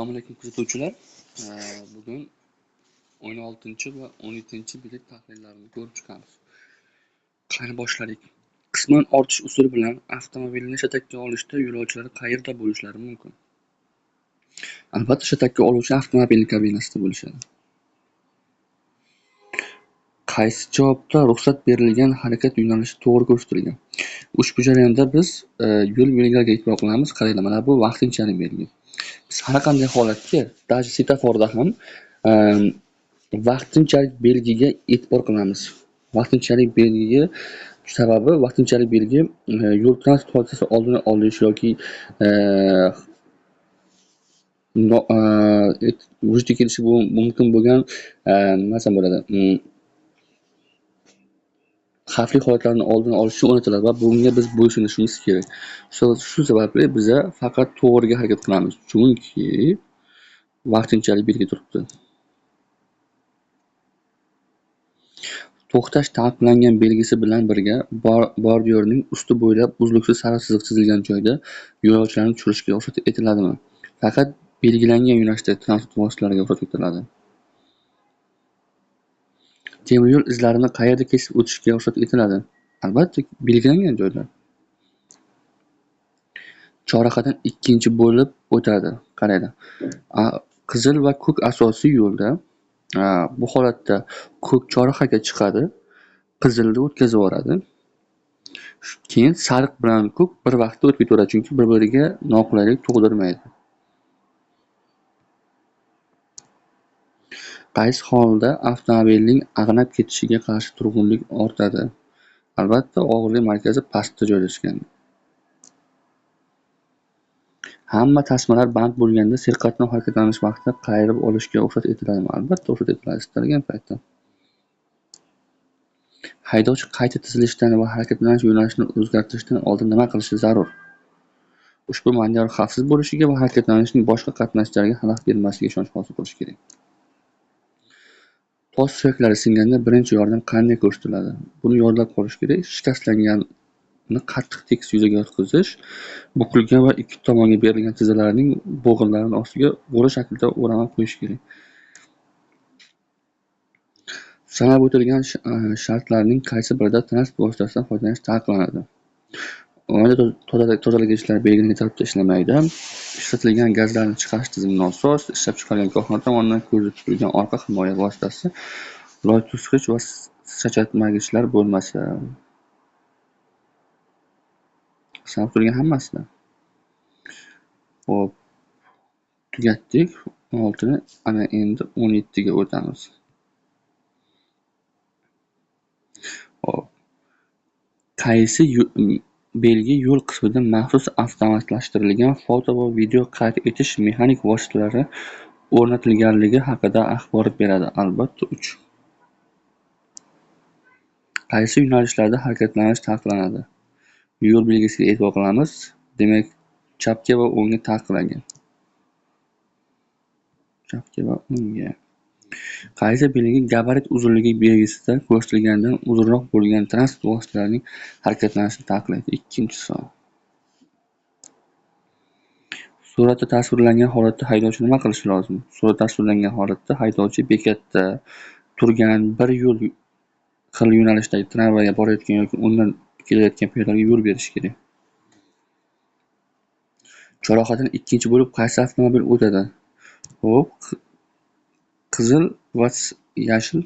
Assalomu alaykum kuzatuvchilar. Bugun 16 va 17 bilet tahlillarini ko'rib chiqamiz. Qani boshladik. Qisman ortish usuli bilan avtomobilni shatakka olishda yo'lovchilar qayerda bo'lishlari mumkin? Albatta, shatakka oluvchi avtomobilning kabinasida bo'lishadi. Qaysi javobda ruxsat berilgan harakat yo'nalishi to'g'ri ko'rsatilgan? Ushbu jarayonda biz yo'l belgilariga e'tibor qilamiz. Qaranglar, mana bu vaqtinchalik belgi. Biz har qanday holatga, даже svetoforda ham vaqtinchalik belgiga e'tibor qilamiz. Vaqtinchalik belgiga sababi vaqtinchalik belgi yo'l transport hodisasi oldini olish yoki vujudga kelishi mumkin bo'lgan, nima desam bo'ladi, xavfli holatlarni oldini olish uchun o'rnatiladi va bunga biz bo'ysunishimiz kerak. Shu sababli biza faqat to'g'riga harakat qilamiz, chunki vaqtinchalik belgi turibdi. To'xtash taqiqlangan belgisi bilan birga bordyorning usti bo'ylab uzluksiz sariq chiziq chizilgan joyda yo'lovchilarni tushirishga ruxsat etiladimi? Faqat belgilangan yo'nalishdagi transport vositalariga ruxsat etiladi. Temir yo'l izlarini qayerda kesib o'tishga ruxsat etiladi? Albatta, belgilangan joyda. Chorrahadan ikkinchi bo'lib o'tadi. Qaranglar. Qizil va ko'k asosiy yo'lda, bu holatda ko'k chorrahaga chiqadi, qizilni o'tkazib yuboradi. Keyin sariq bilan ko'k bir vaqtda o'tib ketaveradi, chunki bir-biriga noqulaylik tug'dirmaydi. Qaysi holda avtomobilning ag'nab ketishiga qarshi turg'unlik ortadi? Albatta, og'irlik markazi pastda joylashgan. Hamma tasmalar band bo'lganda serqatnov harakatlanish vaqtida qayirib olishga ruxsat etiladimi? Albatta, ruxsat etiladi istalgan paytda. Haydovchi qayta tizilishdan va harakatlanish yo'nalishini o'zgartirishdan oldin nima qilishi zarur? Ushbu manevr xavfsiz bo'lishiga va harakatlanishning boshqa qatnashchilariga xalaqit bermasligiga ishonch hosil qilish kerak. Tos suyaklari singanda birinchi yordam qanday ko'rsatiladi? Buni yodlab qolish kerak. Shikastlanganni qattiq tekis yuzaga yotqizish, bukilgan va ikki tomonga berilgan tizzalarning bo'g'inlarini ostiga g'o'ra shaklida o'ramab qo'yish kerak. Sanab o'tilgan shartlarning qaysi birida transport vositasidan foydalanish taqiqlanadi? Oyna tozalagichlar belgilangan tartibda ishlamaydi. Ishlatilgan gazlarni chiqarish tizimi nosoz, ishlab chiqargan korxona tomonidan ko'zda tutilgan orqa himoya vositasi, loy to'sqich va sachatmagichlar bo'lmasa. Sanab o'tilgan hammasida. Xo'p, tugatdik. 16ni, ana endi 17 ga o'tamiz. Xo'p. Qaysi belgi yo'l qismida maxsus avtomatlashtirilgan foto va video qayd etish mexanik vositalari o'rnatilganligi haqida axborot beradi? Albatta, 3. Qaysi yo'nalishlarda harakatlanish taqiqlanadi? Yo'l belgisiga e'tibor qilamiz. Demak, chapga va o'ngga taqiqlangan. Chapga va o'ngga. Qaysi belgi gabarit uzunligi belgisida ko'rsatilganidan uzunroq bo'lgan transport vositalarining harakatlanishini taqiqlaydi? Ikkinchi savol. Suratda tasvirlangan holatda haydovchi nima qilishi lozim? Suratda tasvirlangan holatda haydovchi bekatda turgan bir yo'l xil yo'nalishdagi tramvayga borayotgan yoki undan kelayotgan piyodalarga yo'l berishi kerak. Chorrahadan ikkinchi bo'lib qaysi avtomobil o'tadi? Xo'p, qizil va yashil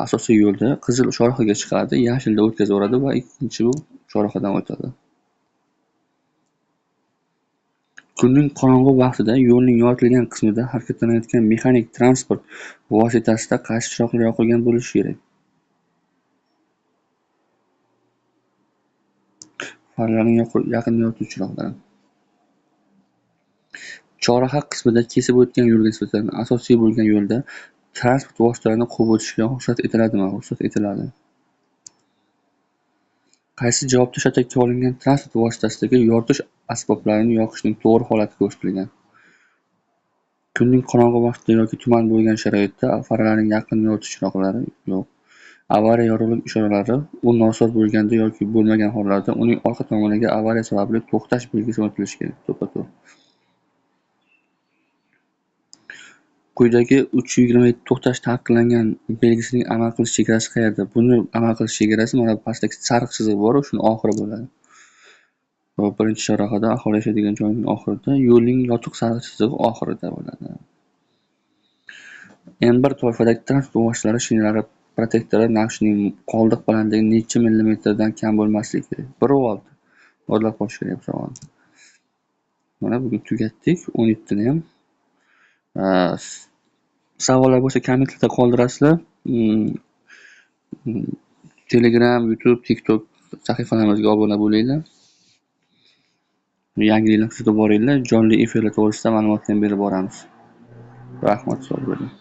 asosiy yo'lda qizil chorrahaga chiqadi, yashilda o'tkazib yuboradi va ikkinchi bu chorrahadan o'tadi. Kunning qorong'u vaqtida yo'lning yoritilgan qismida harakatlanayotgan mexanik transport vositasida qaysi chiroqlar yoqilgan bo'lishi kerak? Faralarning yaqin yorituvchi chiroqlari. Chorraha qismida kesib o'tgan yo'lga nisbatan asosiy bo'lgan yo'lda transport vositalarini quvib o'tishga ruxsat etiladimi? Ruxsat etiladi. Qaysi javobda shatakka olingan transport vositasidagi yoritish asboblarini yoqishning to'g'ri holati ko'rsatilgan? Kunning qorong'u vaqtida yoki tuman bo'lgan sharoitda faralarning yaqin yoritish chiroqlari yo'q. Avariya yorug'lik ishoralari u nosoz bo'lganda yoki bo'lmagan hollarda uning orqa tomoniga avariya sababli to'xtash belgisi o'rnatilishi kerak. To'ppa-to'g'ri. Quyidagi 3:27 to'xtash taqiqlangan belgisining amal qilish chegarasi qayerda? Buni amal qilish chegarasi mana bu pastdagi sariq chiziq bor, shuni oxiri bo'ladi. Va birinchi chorrahada aholi yashaydigan joyning oxirida yo'lning yotiq sariq chizig'i oxirida bo'ladi. M1 toifadagi transport vositalari shinalari protektori naqshining qoldiq balandligi necha millimetrdan kam bo'lmasligi kerak? 1,6. Yodlab qolish kerak bu savolni. Mana bugun tugatdik 17 ni ham. Savollar bo'lsa, kommentlarda qoldirasizlar. Telegram, YouTube, TikTok sahifalarimizga obuna bo'linglar. Yangiliklarni kuzatib boringlar. Jonli efirlar to'g'risida ma'lumotni ham berib boramiz. Rahmat, sog' bo'ling.